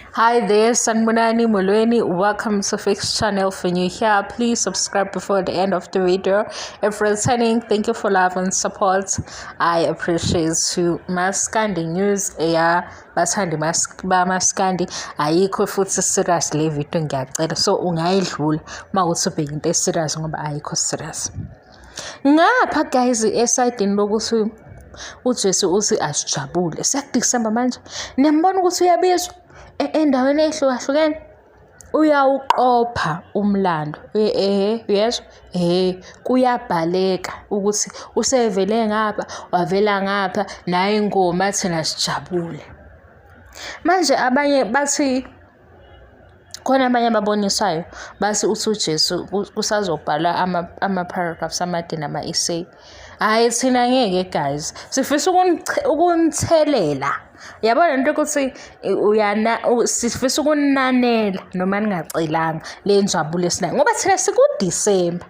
Hi there, Sanbonani Molweni. Welcome to Fix Channel. For new here, please subscribe before the end of the video. If returning, thank you for love and support. I appreciate you. Maskandi news eya bathandi bamaskandi ayikho futhi serious le video ngiyacela. So ungayidlula uma uthi ubheka into e-serious ngoba ayikho serious. Ngapha guys esayidini lokuthi uJesu uthi asijabule. SekuDisemba manje. Niyambona ukuthi uyabizwa endaweni ey'hlukahlukene. Uyawuqopha umlando. Ehhe, uyezwa? Ehhe, kuyabhaleka ukuthi usevele ngapha, wavela ngapha, nayi ingoma thina sijabule. Manje abanye bathi khona abanye ababonisayo bathi uthi uJesu kusazobhalwa ama-paragraphs amade nama-essay. Hhayi thina ngeke guys, sifisa ukunithelela. Yabona lento yokuthi uyana sifisa ukuninanela noma ningacelanga le njabulo esinayo ngoba thina sikuDisemba.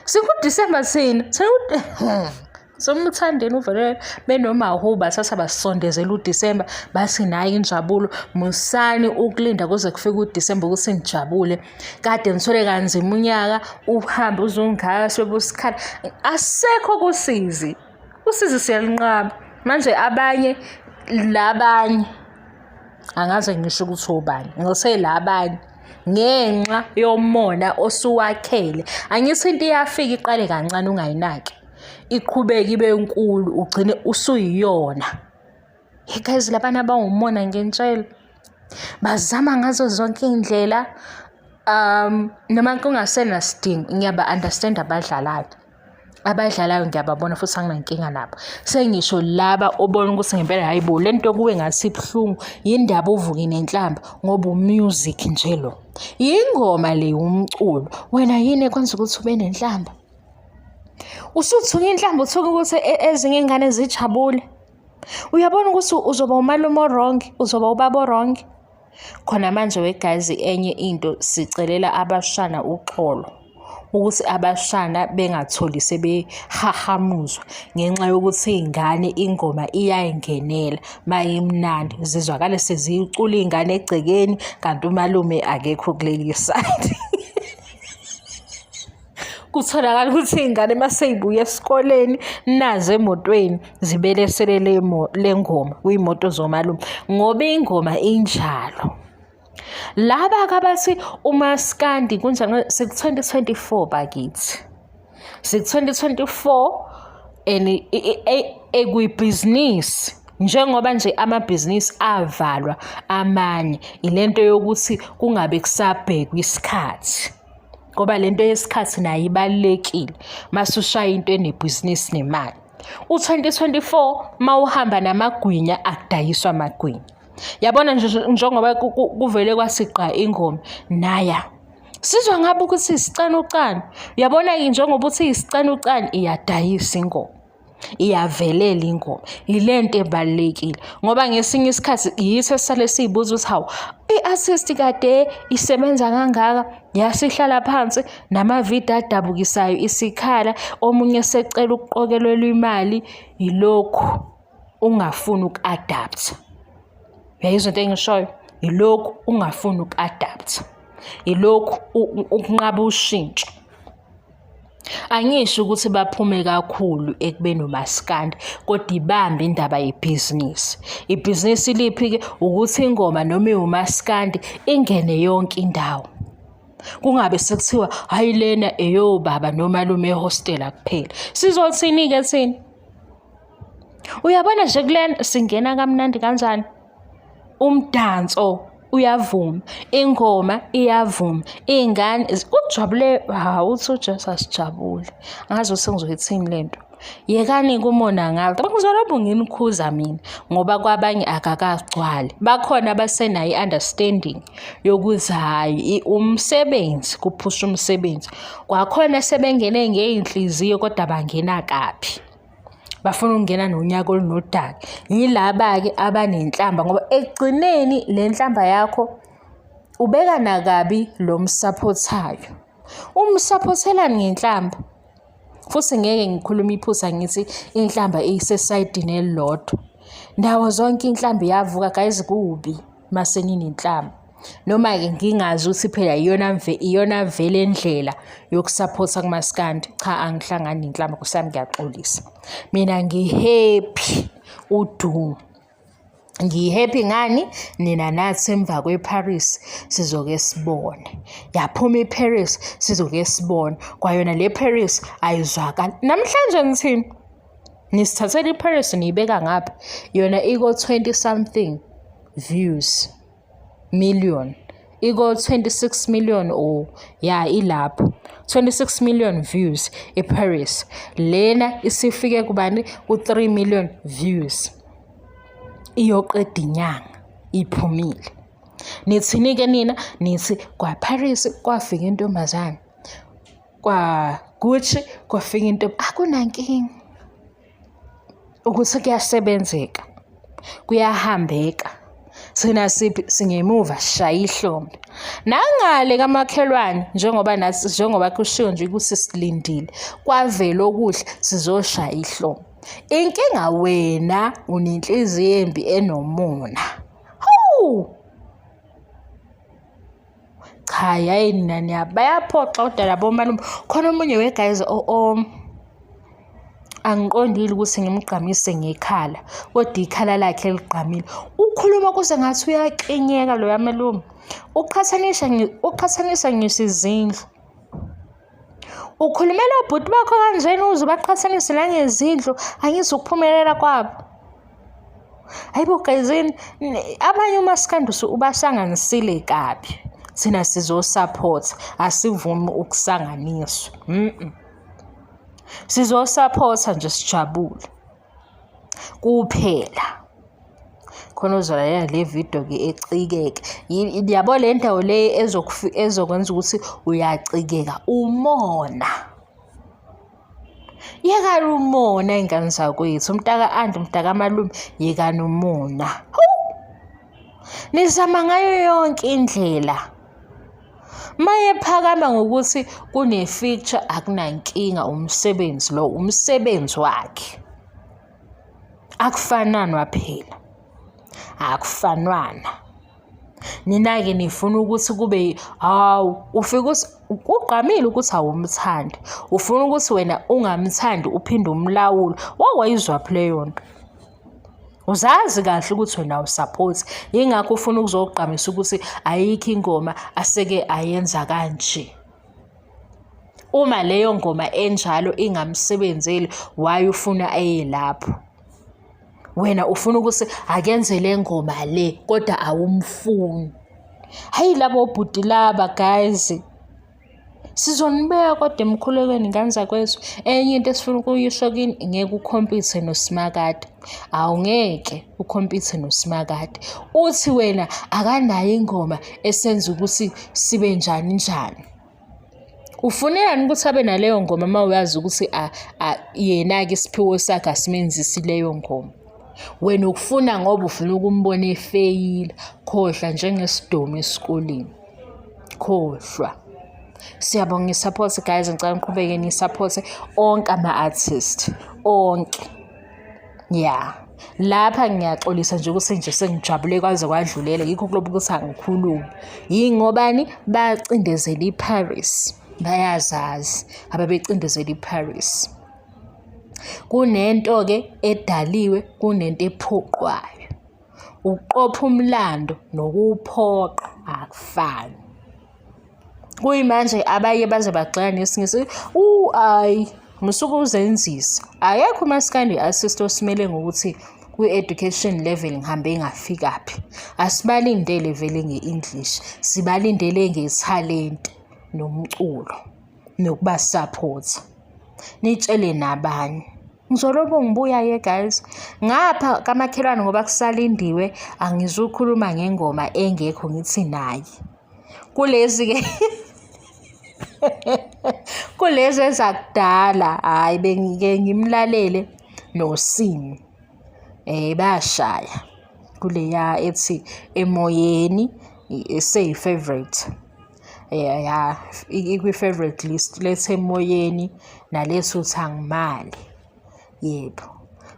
SikuDisemba thina, thina Somthandeni uvele benomahuba sasa basondezela uDisemba bathi nayi injabulo musani ukulinda kuze kufike uDisemba ukuthi nijabule kade nithole kanzima unyaka uhambe uzungaka sebusikhala asekho kusizi usizi siyalinqaba manje abanye labanye angaze ngisho ukuthi obani ngise labanye ngenxa yomona osuwakhele angithi into iyafika iqale kancane ungayinaki iqhubeke ibe nkulu ugcine usuyiyona. Hey guys labana bawumona ngentshela bazama ngazo zonke iy'ndlela noma kungasenasidingo ngiyaba-understand abadlalayo abadlalayo ngiyababona futhi anginankinga nabo sengisho laba obona ukuthi ngempela hayi bo le nto kuwe ngathi ibuhlungu yindaba uvuke nenhlamba ngoba umusic nje lo yingoma le umculo wena yini ekwenza ukuthi ube nenhlamba Usuthuka inhlamba uthuka ukuthi ezinye iy'ngane zijabule. Uyabona ukuthi uzoba umalume o-wrong, uzoba ubaba o-wrong. Khona manje wegazi enye into sicelela abashana uxolo ukuthi abashana bengatholi sebehahamuzwa ngenxa yokuthi iy'ngane ingoma iyayingenela mayimnandi zizwakale seziyicula iy'ngane egcekeni kanti umalume akekho kuleli sayidi. Kutholakala ukuthi iy'ngane uma sey'buya esikoleni nazi emotweni zibelesele le ngoma kuyimoto zomalume ngoba ingoma injalo. Laba-ke abathi umaskandi kunjani siku-2024 bakithi. Siku-2024 and ekwibhizinisi njengoba nje amabhizinisi avalwa amanye ilento yokuthi kungabe kusabhekwa isikhathi. Ngoba le nto yesikhathi nayo ibalulekile mase ushaya into enebhizinisi nemali. U-2024 uma uhamba namagwinya akudayiswa amagwinya. Yabona nje njengoba kuvele kwathi gqa ingoma naya. Sizwa ngabe ukuthi isicanucanu. Uyabona-ke njengoba uthi isicanucanu iyadayisa ingoma. Iyavelela ingoma. Yile nto ebalulekile ngoba ngesinye isikhathi yithi esisale siy'buza ukuthi hawu i-artist kade isebenza kangaka yasihlala phansi namavidiyo adabukisayo isikhala omunye esecela ukuqokelelwa imali yilokhu ungafuni uku-adapt-a. Uyayizwa into engishoyo? Yilokhu ungafuni uku-adapt-a. Yilokhu ukunqaba ushintsho. Angisho ukuthi baphume kakhulu ekubeni umaskandi kodwa ibambe indaba yebhizinisi. Ibhizinisi liphi-ke? Ukuthi ingoma noma iwumaskandi ingene yonke indawo. Kungabe sekuthiwa hhayi lena eyobaba nomalume ehostela kuphela. Sizothini-ke thina? Uyabona nje kulena singena kamnandi kanjani? Umdanso uyavuma, ingoma iyavuma, iy'ngane kujabule, hawu uthi uJesu asijabule. Angazi ukuthi ngizoyithini le nto. Yekani kumona ngalo. Ngizolokhu nginikhuza mina ngoba kwabanye akakagcwali. Bakhona abasenayo i-understanding yokuthi hhayi umsebenzi kuphusha umsebenzi. Kwakhona sebengene ngey'nhliziyo kodwa bangena kabi. Bafuna ukungena nonyaka olunodaka. Yilaba-ke abanenhlamba ngoba ekugcineni le nhlamba yakho ubeka nakabi lo msaphothayo. Umsaphothelani ngenhlamba? Futhi ngeke ngikhulume iphutha ngithi inhlamba isesayidini elilodwa. Ndawo zonke inhlamba iyavuka guys kubi. mase ninenhlamba. Noma-ke ngingazi ukuthi phela iyona iyona vele ndlela yokusaphotha kumaskandi. Cha, angihlangani nenhlamba nkosi yami, ngiyaxolisa. Mina ngi-happy udu. Ngi-happy ngani? Nina nathi emva kweParis sizoke sibone. Yaphuma iParis sizoke sibone. Kwayona le Paris ayizwakali. Namhlanje ngithini? Nisithathela iParis niyibeka ngapha. Yona iko-20 something views million. Iko-26 million or ya ilapho. 26 million views eParis. Lena isifike kubani? Ku-3 million views. Iyoqeda inyanga iphumile. Nithini-ke nina? Nithi kwaParis kwafika intombazane. Kwa-Gucci kwafika into, akunankinga. Ukuthi kuyasebenzeka, kuyahambeka. Thina siphi singemuva sishaya ihlombe. Nangale kamakhelwane njengoba nathi njengoba kushiwo nje ukuthi silindile kwavela okuhle sizoshaya ihlombe. Inkinga wena unenhliziyo embi enomona. Hawu! Cha yayi nina niya bayaphoxa kodwa labo malume. Khona omunye we guys angiqondile ukuthi ngimgqamise ngekhala kodwa ikhala lakhe ligqamile. Ukhuluma kuze ngathi uyaklinyeka loya malume. Uqhathanisha uqhathanisa ngisho izindlu. Ukhulumela obhuti bakho kanjena uze ubaqhathanise nangezindlu angizukuphumelela kwabo. Hayibo gayizini abanye umaskandi ubasanganisile kabi. Thina sizosupport asivumi ukusanganiswa. Sizosupport nje sijabule. Kuphela. Khona ozolalela le video-ke ecikeke. Yabo le ndawo le ezokwenza ukuthi uyacikeka umona. Yekani umona ingane zakwethu, umntaka anti, umntaka malume, yekani umona. Hawu! Nizama ngayo yonke indlela. Mayephakama ngokuthi kune-feature akunankinga umsebenzi lo umsebenzi wakhe. Akufananwa phela. Akufanwana. Nina-ke nifuna ukuthi kube hawu ufike ugqamile ukuthi awumthandi. Ufuna ukuthi wena ungamthandi uphinde umlawule. Wakwayizwaphi leyo nto? Uzazi kahle ukuthi wena awusaphothi. Yingakho ufuna ukuzogqamisa ukuthi ayikho ingoma aseke ayenza kanje. Uma leyo ngoma enjalo ingamsebenzeli, why ufuna eye lapho? Wena ufuna ukuthi akenze le ngoma le kodwa awumfuni. Hayi labo bhuti laba guys. Sizonibeka kodwa emkhulekweni ngane zakwethu. Enye into esifuna ukuyisho kini ngeke ukhompithe noSimakade. Awungeke ukhompithe noSimakade. Uthi wena akanayo ingoma esenza ukuthi sibe njani njani. Ufunelani ukuthi abe naleyo ngoma uma uyazi ukuthi yena-ke isiphiwo sakhe asimenzisi leyo ngoma. Wena ukufuna ngoba ufuna ukumbona efeyila, khohlwa njengesidomu esikoleni. Khohlwa. Siyabonga i-support guys, ngicela niqhubeke ni-support onke ama-artist, onke. Ya, lapha ngiyaxolisa nje ukuthi nje sengijabule kwaze kwadlulela yikho kulobu ukuthi angikhulumi. Yingobani bacindezela iParis, bayazazi ababecindezela iParis. Kunento-ke edaliwe, kunento ephoqwayo. Ukuqopha umlando nokuwuphoqa akufani. Kuyimanje abaye baze bagxeka nesiNgisi, ayi musuke uzenzisa. Akekho umaskandi artist osimele ngokuthi kwi-education level ngihambe ngafikaphi. Asibalindele vele nge-English, sibalindele ngethalente nomculo nokubasupport. Nitshele nabanye. Ngizolobu ngibuya-ke guys. Ngapha kamakhelwane ngoba kusalindiwe angizukhuluma ngengoma engekho ngithi naye. Kulezi-ke kulezi ezakudala hhayi bengike ngimlalele noSimi. Bayashaya kuleya ethi emoyeni eseyi-favourite. Ya ikwi-favourite list lethi emoyeni nalethi uthi angimali. Yebo.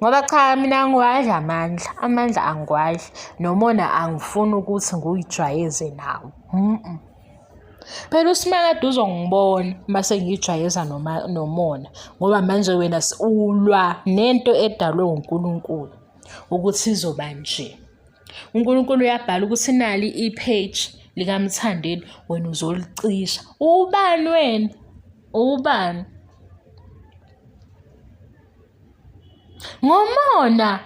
Ngoba cha mina angiwadli amandla, amandla angiwadli. Nomona angifuni ukuthi ngiyijwayeze nawo. Phela uSimakade uzongibona uma sengiyijwayeza nomona ngoba manje wena ulwa nento edalwe uNkulunkulu ukuthi izoba nje. UNkulunkulu uyabhala ukuthi nali i-page likaMthandeni wena uzolicisha. Ubani wena? Ubani? Ngomona?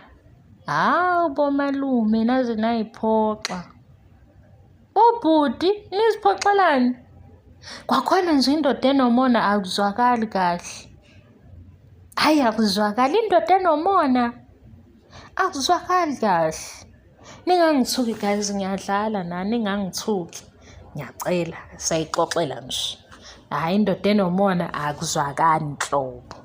Hawu bomalume naze nayiphoxa. Bobhuti niziphoxelani? Kwakhona nje indoda enomona akuzwakali kahle. Hhayi akuzwakali indoda enomona akuzwakali kahle. Ningangithuki guys ngiyadlala nani ningangithuki. Ngiyacela sayixoxela nje. Hhayi indoda enomona akuzwakali nhlobo.